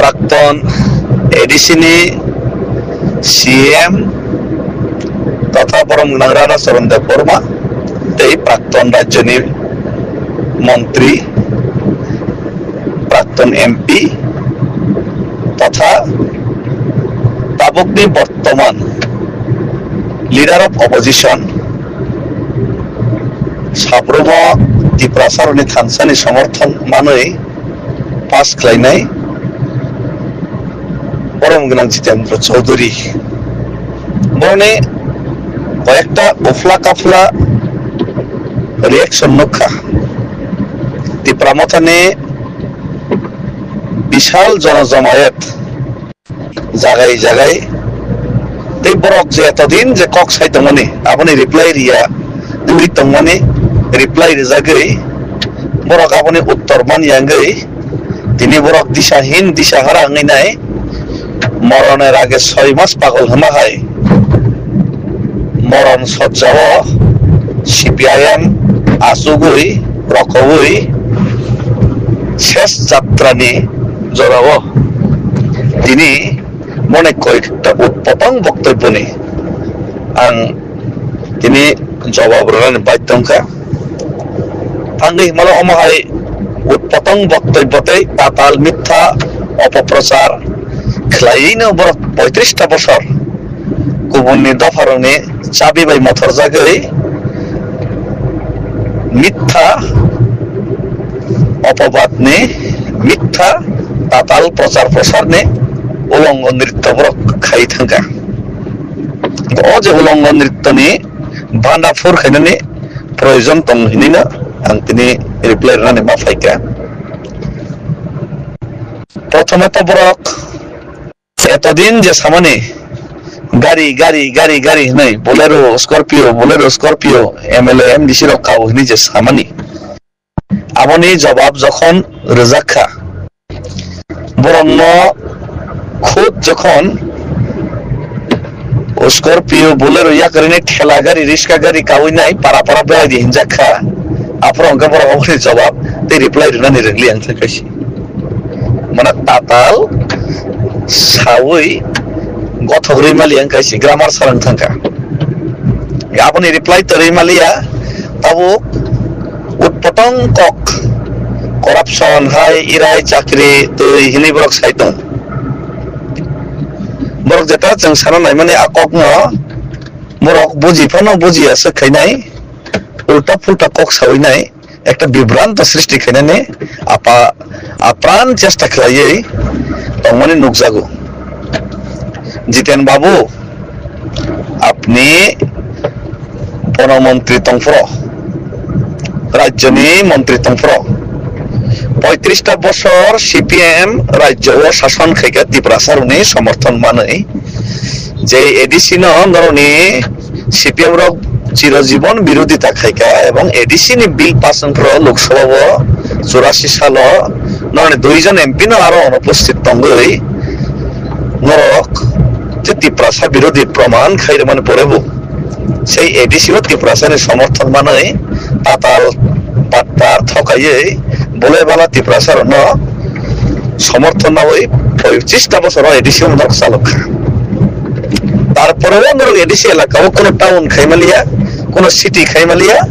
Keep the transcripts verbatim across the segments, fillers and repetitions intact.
Prakton A D C ni C M totha borom gwnang Radha Charan Debbarma tei prakton rajyoni montri, prakton M P totha tabukni bortoman leader of opposition Sabrumo Tiprasaroni thansani somorthon manwi pass khlainai borom gwnang Jitendra Chaudhary. Boroni koyekta uphla kaphla reaction nukha. Tipra Mothani bishal jonojomayat jagai jagai. Tei borok je etodin je kok sai tongmani, aboni reply riya wngwi tongmani, reply rijagwi borok aboni uttor manya wngwi tini borok disahin disahara wngwi nai. Morone rage soi mas pagol hwnma hai moron sojjao C P I M achugwi rokowi ses jatrani jorao tini mone koikta utpotong boktoboni ang tini jobab rwnani baidhyo wngkha. Tangwi himalo omo hai utpotong boktobyo tei tatal mitha opoprochar khlaiwino borok poitrista bosor kubunni dopharokni chabi bai mothorjagwi mitha opobadni, mitha tatal prochar prosarni ulongo nritto borok khai thangkha. O je ulongo nrittoni banda phur khainani proyojon tong hinwi no ang tini reply rwnani ma phaikha. Prothome to borok etodin je samani gari, gari, gari, gari hinwi Bolero, Scorpio, Bolero, Scorpio, M L A, M D C rok kao hinwi je samani, aboni jobab jokhon rwjak kha, borokno khud jokhon Scorpio, Bolero yakarwi nai thela gari, riska gari kawi nai para para belai di hinjak kha, aphuru hwnkhe borok aboni jobab tei reply rwnani rwgli ang thangkha se. Mane tatal sawi gothok rwi mali ang kaisi grammar sarang thangkha. Aboni reply to rwi maliya, tabuk utpotong kok, corruption hai irai chakri twi hinwi borok sai tong. Borok jeta chwng sana naimani a kokno borok buji phano bujiya swk khainai, ulta phulta kok sawi nai. Ekta bibranto srishti khainani apa apran chesta khlaiwi tongmani nukjago. Jiten babu, apni bono montri tongphro, rajyoni montri tongphro, poitrista bosor C P M rajyo o sason khaikha Tiprasa rokni somorthon manwi, je A D C no norokni C P M rok chirojibon birodita khaikha ebong A D C ni bill pass wngphru Lok Sabha o churasi salo norokni duijon M P no aro onupusthit tongwi norok je Tiprasa birodhi proman khairwmani pore bo sei A D C o Tiprasa ni somorthon manwi tatal pattar thokaiwi bolai bala Tiprasa rokno somorthon nawi poichista bosoro A D C o norok chalok kha. Tarpore o norok A D C elaka o kono town khaimaliya, kono city khaimaliya,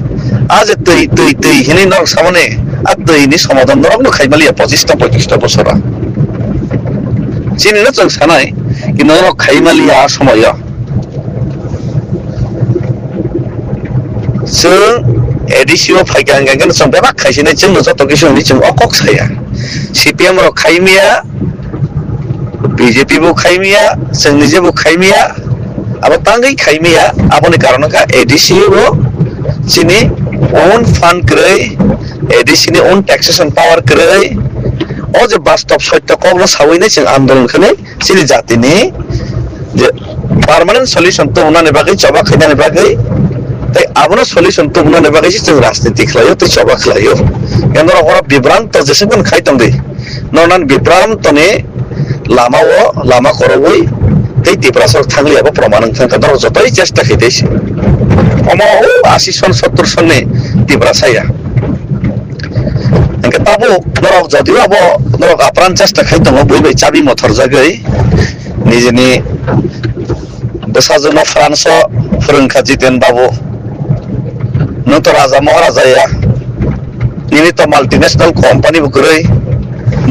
a je twi, twi, twi hinwi norok samani, a twi ni somadhan norok no khaimaliya pochista poichista bosora. Chini no chwng sanai, kintu norok khaimaliya a somoyo. Chwng A D C o phaikha hwnkhe khe chwng bebak khaisinai, chwngno joto kisu hwnwi chwng o kok saya. C P M rok khaimaya, B J P bo khaimaya, chwng nije bo khaimaya, abo tangwi khaimaya, aboni karon wngkha A D C o chini own fund kwrwi, A D C ni own taxation power kwrwi, o je bastob sotto kokno sawi nai chwng andolon khlai. Chini jatini je permanent solution tubunani bagwi, choba khainani bagwi, tei abono solution tubunani bagwi se chwng rajniti khlaio tei choba khlaio. Norok oro bibranto jeswk khai tongdi, norok nang bibrantoni lama o lama korogwi tei Tiprasa thangli abo proman wngkha, norok jotoi chesta khai tei se. Omo o asi son sottor sonni Tiprasa ya. Tabuk norok jodiba bo norok apran chesta khai tongo, bui bai chabi mothor jagwi nijini bwsajwkno France o phwrwngkha Jiten Babu. Nwng to raja maharaja ya, nini to multinational company bo kwrwi,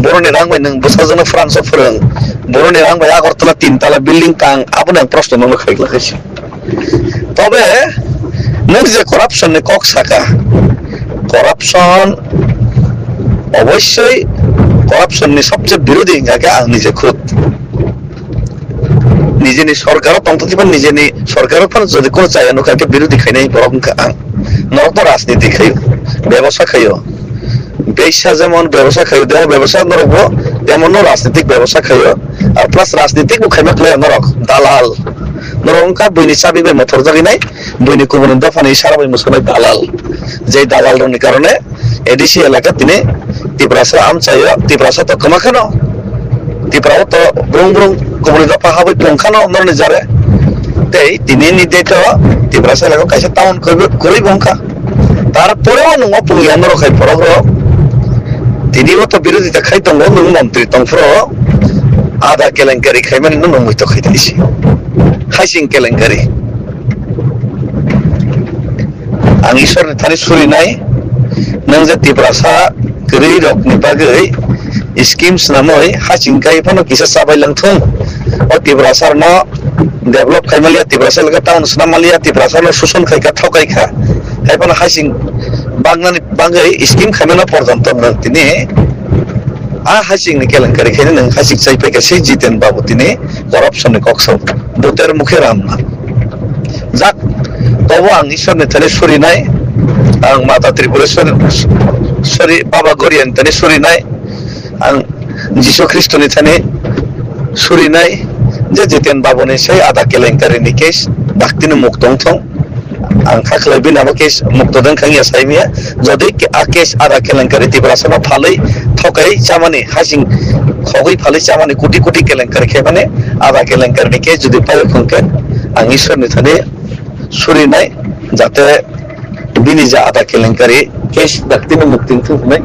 boroni rang bai nwng bwsajwkno France o phwrwng, boroni rang bai Agartala tin tala building tang, aboni ang proshno nokno khaikla khaisi. Tobe nwng je corruption ni kok saka, corruption obossoi corruption ni sobse birodhi hingka khe ang nije khud. Nijeni sorkaro tongtong kiba nijeni sorkaro phano jodi kono chaya nukha khe birodhi khainai borok wngkha ang. Norok to rajniti khaio, bebosa khaio. Beisa jemon bebosa khaio, demo bebosa norokbo temonno rajnitik bebosa khaio. Ar plus rajnitik bo khaima khlai norok dalal. Norok wngkha buini chabi bai mothor jagwi nai, buini kubuni dophani isara bai mwsuknai dalal. Jei dalal rokni karone A D C elaka tini Tiprasa amchaio, Tiprasa to kwma kheno. Tiprao to brung brung kubuni dopha habwi tong kheno norni jare. Tei tini ni date o Tiprasa elaka kaisa town kwrwi, kwrwi bo wngkha. Tarpore o nwng o pungya norok hai borok rok. Tini o to birodita khai tongo, nwng montri tong phro. Ada kelenkari khaimani no nwng muitok khai tisi. Hasing kelenkari. Ang Ishwar ni thani surinai, nwng je Tiprasa kwrwi rok ni bagwi scheme swnamwi hasing kai phano kisa chabai langthung. O Tiprasa no develop khai maliya, Tiprasa elaka town swnam maliya, Tiprasa no suson khai kha, thokai kha. Hai phano hasing bangnani bagwi scheme khaimano porjonto nwng tini a hasing ni kelenkari khaina nwng hasing chai paikha sei Jiten Babu tini corruption ni kok sao. Buter mukhe ram jak tobo ang Ishwar ni thani surinai, ang Mata Tripureshwar, sorry, Baba Goriya ni thani surinai, ang Jisu Khristo ni thani surinai je Jiten Babu ni sei ada kelenkari ni case daktino mukto wngthong. Ang kha khlai bini abo case mukto deng khang ya sai miya. Jodi ke-, a case ada kelenkari Tiprasa no phalwi thokai chamani hasing khogwi phalwi chamani kuti kuti kelenkari khaimani ada kelenkari ni case jodi payo khong khe ang Ishwar ni thani surinai jate bini je ada kelenkari case daktino mukti thung hwnwi.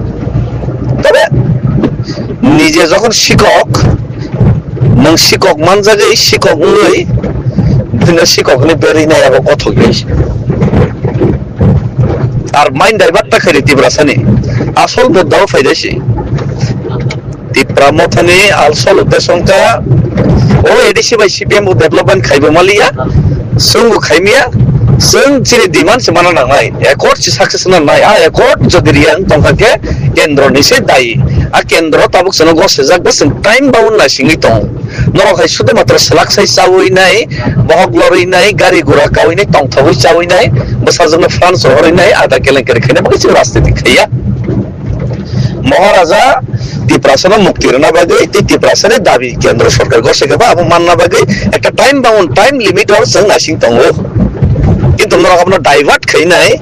Tobe nije jokhon sikok, nwng sikok manjagwi sikok wngwi bini sikok hwnwi berwi nai abo kothok bai. Ar mind divert ta khairi Tiprasani asol mudda o phaidai si. Tipra Mothani asol uddesho wngkha o A D C bai C P M bo development khaibo maliya, chwngbo khaimiya, chwng chini demand se mana nangnai, accord se success nangnai, a accord jodi riya wng tongkha khe kendro ni se dayi, a kendro tabuk chwngno gosejak bo chwng time bound naisingwi tongo, norok hai sudu matro swlak sai chawi nai, bohok lorwi nai, gari gura kawi nai, tongthogwi chawi nai, bwsajwkno France rohorwi nai, ada kelenkari khaina bagwi chwng rajniti khaiya. Maharaja Tiprasano mukti rwna bagwi tei Tiprasani dabi kendro sorkar gosai khe ba abo manna bagwi ekta time bound, time limit o chwng naising tongo. Kintu norok abono divert khainai,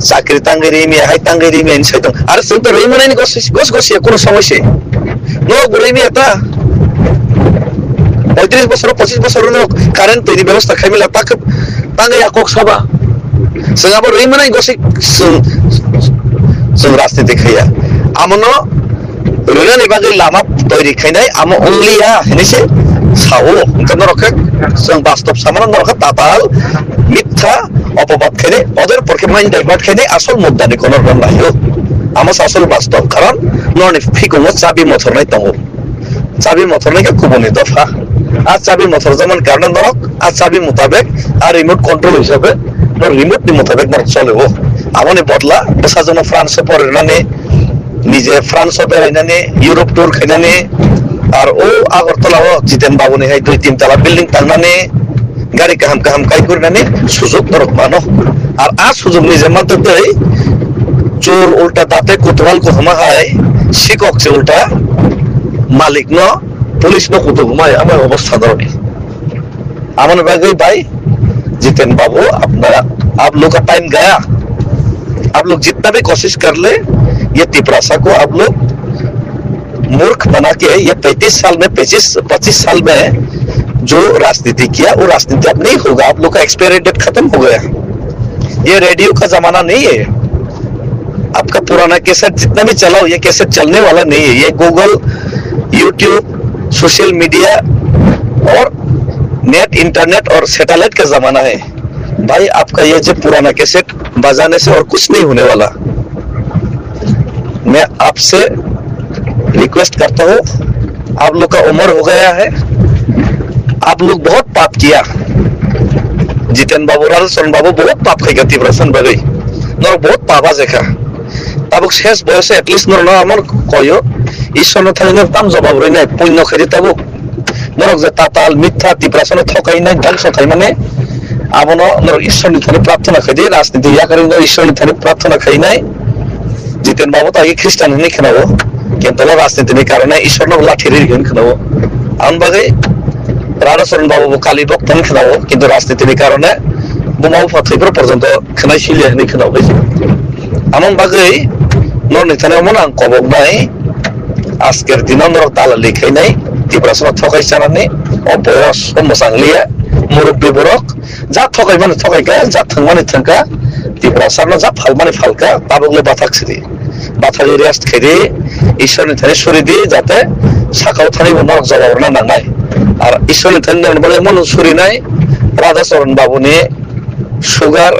chakri tangwi rimiya, hai tangwi rimiya hinwi sai tong. Aro chwng to rwi manani gos, gos, gos ya kuno somoi se. Norok bo rimiya ta. Poitris bosor, pochis bosor norok current twi ni bebosta khaimila ta khe tangwi ya kok saba. Chwng abo rwi manai gosik chwng, chwng rajniti khaiya. Amono rwnani bagwi lama toiri khainai amo wngliya hinwi se sao. Hwnkhe norok khe chwng bastob samano norok khe tatal, mitha, opobad khainai, odor por khe mind divert khainai asol mudda ni kono rwna naio. Amo se asol bastob, karon norni phikungo chabi mothornai tongo. Chabi mothor nai khe kubuni dopha. A chabi mothor jemon karno norok, a chabi mutabek, a remote control hisabe, no remote ni mutabek norok chole o. Aboni bodla, bwsajwkno France o porinani, nije France o berainani, Europe tour khainani, ar o Agartala o Jiten Babu ni hai dui tin tala building tangnani, gari kaham kaham kai kurinani sujok norok mano. Ar a sujok ni je mantok tei chor ulta date kutwal kuthuma hai sikok se ulta malik no police no kutuk humai amai obostha doroni. Amoni bagwi bhai Jiten Babu, apna, aap log ka time gaya. Aap log jitna bhi koshish kar le, ye Tiprasa ko aap log मूर्ख बना के ये पैंतीस साल में, पच्चीस, पच्चीस साल में जो राजनीति किया, वो राजनीति अब नहीं होगा। आप लोग का एक्सपायरी डेट खत्म हो गया। ये रेडियो का जमाना नहीं है। आपका पुराना कैसेट जितना भी चलाओ, ये कैसेट चलने वाला नहीं है। ये गूगल, यूट्यूब, सोशल मीडिया और नेट, इंटरनेट और सैटेलाइट का जमाना है। भाई, आपका ये जो पुराना कैसेट बजाने से और कुछ नहीं होने वाला। मैं आपसे रिक्वेस्ट करता हूँ, आप लोग का उम्र हो गया है, आप लोग बहुत पाप किया। जितेन बाबू, राधाचरण बाबू बहुत पाप खाई, तिब्रासन बाबू, नर बहुत पाप आज का। Tabuk ses boyose at least norokno amon koyo, Ishwarno thani norok tam jobab rwi nai, punyo khaidi tabuk. Norok je tatal, mitha, Tiprasano thokai nai, dhongso khai mani, abono norok Ishwarni thani prarthana khaidi, rajniti yakarwi no Ishwarni thani prarthana khai nai. Jiten Babu to age Christian hinwi khnao, kintu o rajnitini karone Ishwarno lathi rwi hinwi khnao. Aboni bagwi Radhacharan Babu bo Kali bhokto hinwi khnao, kintu rajnitini karone buma bupha thwiphru porjonto khwnai siliya hinwi khwnao. Amon bagwi norni thani omono ang koboknai, asker dino norok dalali khainai, Tiprasano thokai chanani, o boyos o mwchang liya, murubbi borok, ja thokai mani thokai kha, ja thwng mani thwng kha, Tiprasano ja phal mani phal kha, tabuk le bathak sidi. Bathak rest khaidi, Ishwarni thani suri di, jate sakao thani bo norok jawab rwna nangnai. Ar Ishwarni thani norok bole mano surinai, Radhacharan Babuni sugar,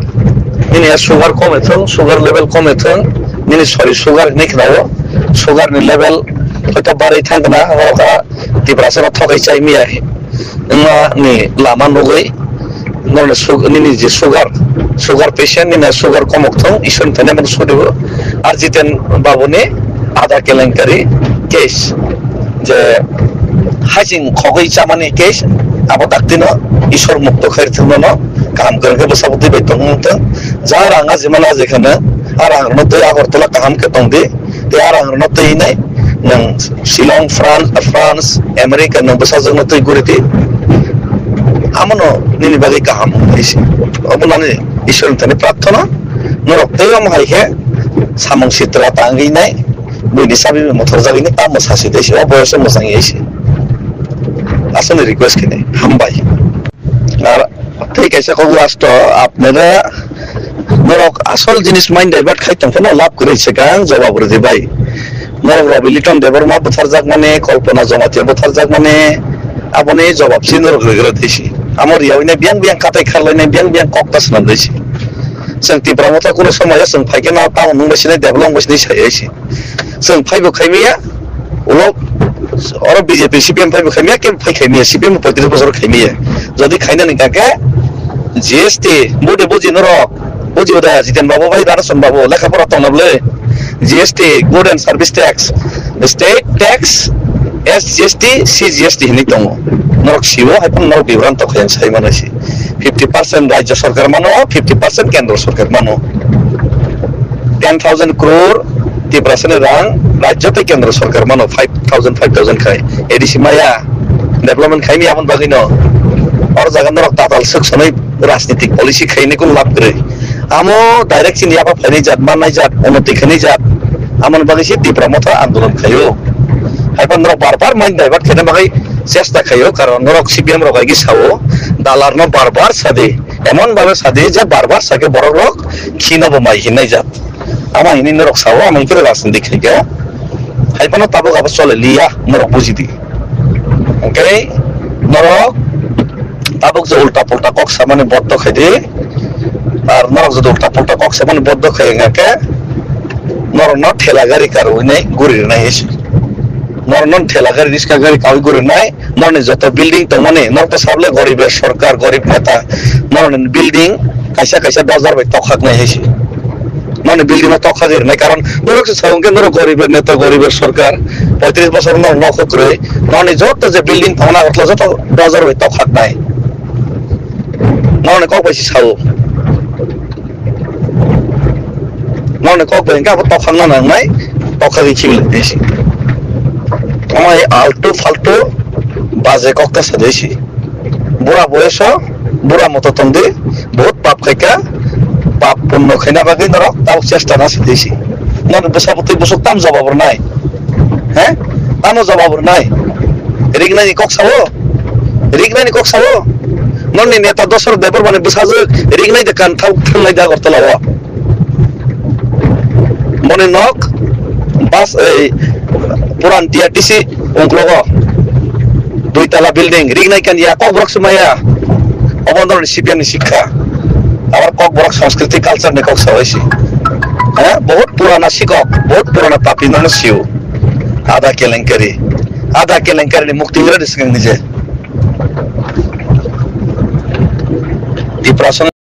nini ya sugar kome thung, sugar level kome thung, nini sorry sugar hinwi khnao, sugar ni level hoito barwi thang kna, abo kha Tiprasano thokai chai miya, wngma ni lama nugwi, norni su-, nini je sugar, sugar patient, nini sugar komok thung, Ishwar ni thani mano suribo, ar Jiten Babu ni ada kelenkari case, je hajing khogwi chamani case, abo daktino Ishwar mukto khair thwngmano kaham kwrwngkhe bwsabwtwi bai tongmung thwng. Ja rang ajimano ajikhano, a rang rwno twi Agartala kaham khe tongdi, tei a rang rwno twi nai nwng Shillong, France, France, America nwng bwsajwkno twi guri di. Amono nini bagwi kaham wngwi se. Obo nani Ishwar ni thani prarthana, norok tei omo hai khe samung sitra tangwi nai. Buini chabi mothor jagwi ni tamo sasi de se, o boyoso mwchang ye se. Aswkni request khe de, hambai. Ar tei kaisa kok last o apnara norok asol jinis mind divert khai tong phano lab kwrwi swkang jawab rwdi bai. Norok Rabi Liton Debbarma butharjak mani, Kalpana Jamatia butharjak mani, aboni jawab se norok rwgra tei se. Amo riyawi nai biyang biyang katai kharlai nai biyang biyang kok ta swnam dei se. Chwng Tipra Motha kuno somoyo chwng phai khe no tamo nung bai sinai develop bai sinai sai hai se. Chwng phaibo khaimaya, ulo oro B J P C P M phaibo khaimaya, kebo phai khaimaya, C P M bo poitris bosor khaimaya. Jodi khainani kake G S T, bude buji norok, buji uda Jiten Babu bai Radhacharan Babu, lekha pora tongna bwle, G S T, Good and Service Tax, State Tax, S G S T, C G S T hinwi tongo. Norok siwo, hai phano norok bibranto khayan sai mano se. Fifty percent Rajya Sarkar mano, fifty percent Kendra Sarkar mano. Ten thousand crore Tiprasani rang Rajya tei Kendra Sarkar mano, five thousand, five thousand khai A D C maya development khaimi aboni bagwino. Or jaga norok tatal swk sonoi rajnitik policy khaini kun lab kwrwi. Amo direct chini yapha phainai jat, mannai jat, unnoti khainai jat. Amoni bagwi se Tipra Motha andolon khaio. Hai phano norok bar bar mind divert khaina bagwi chesta khaio, karon norok C P M rok hai khe sao, dalar no bar bar sadi, emon bhabe sadi je bar bar sakhe borok rok khino bo mai hinai jat. Ama hini norok sao, ama hini rajniti khai khe. Hai phano tabuk abo chole liya, norok buji di. Hwnkhe norok tabuk je ulta pulta kok samani boddo khai di. Ar norok je ulta pulta kok samani boddo khai wngkha khe, norokno thela gari karwi nai guri rwnai hai se. Norokno thela gari, riska gari kawi guri rwnai, norni joto building tongmani, norok to sable goriber sorkar, gorib neta, norokni building kaisa kaisa dojar bai tokhak nai hai se. Norokni building no tokhak rwnai, karon norok se sao hwnkhe norok goriber neta, goriber sorkar, poitris bosor norok nokho kwrwi, norokni joto je building tongna agotla joto dojar bai tokhak nai. Norokni kok bai se sao. Norokni kok bai hwnkhe abo tokhakna nangnai, tokhagwi khibi lai se. Omo hai altu faltu baje kok ta sadai se. Bura boyoso, bura moto tongdi, bahut pap khaika, pap punno khaina bagwi norok tabuk chesta na sidai se. Norokni bwsa bwtwi bwswk tam jawab rwnai? He? Tamo jawab rwnai? Riknaini kok sao? Riknaini kok sao? Norokni neta Dosarot Debbarmani bwsajwk riknai de kan thang thangnai de Agartala o. Boni nok bas ei puran T R T C ungklogo dui tala building rignai kan ya kokborok sumaya. Obo norni C P M ni sikha. Abar kokborok sanskriti culture ni kok sawaisi. Eh, bahut purana sikok, bahut purana papi nono siu. Ada kelenkari, ada kelenkari ni mukti wira disgang nije. Tiprasa